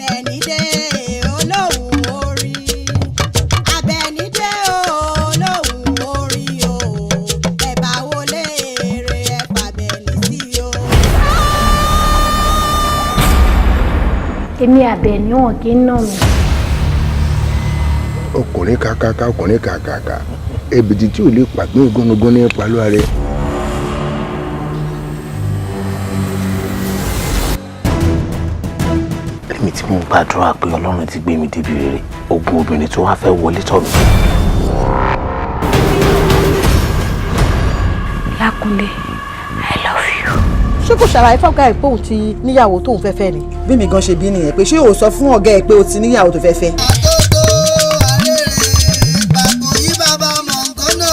Àbẹ̀ní dé olóhùn orí. Àbẹ̀ní dé olóhùn orí o. Ẹ bá wọlé èrè ẹ fàbẹ̀ní sí o. Èmi Àbẹ̀ní, wọn kì í nà mí. Ọkùnrin kàkàkà, ọkùnrin kàkàkà, ebìtì tí ò lè pàgbín gúnugún ní palọ́ rẹ̀. Èmi tí mo ń gbàdúrà pé Ọlọ́run ti gbé mi débi rere, ogun obìnrin tó wá fẹ́ wọlé tọ̀ mí. Lákúnlé, I love you. Ṣé kò ṣàlàyé fọ́gá ẹ̀ pé òun ti níyàwó tóun fẹ́ fẹ́ ni? Bí mi gan ṣe bí nìyẹn pé ṣé o sọ fún ọ̀gá ẹ pé o ti níyàwó tó fẹ́ fẹ́? Àtótó arére bàbá yí bàbá mọ̀ngánà,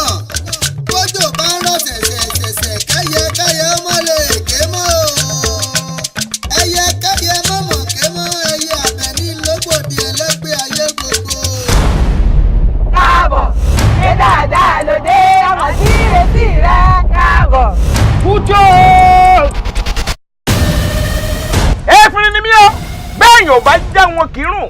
bójò bá ń rọ̀ ṣẹ̀ṣẹ̀ ṣẹ̀ṣẹ̀, kẹ́yẹ kẹ́yẹ mọ́ lè ké mọ́ o, ẹyẹ kẹ́yẹ mọ̀mọ́ ké mọ́, ẹyẹ Àbẹ̀ní lógbòdì ẹlẹ́gbẹ́ ayé gbogbo. Káàbọ̀, ṣé dáadáa ló dé? Àmọ̀ sí ìrètí rẹ, káàbọ̀. Kújó! Èéfín ni mí o, bẹ́ẹ̀ yóò bá já wọn kírun.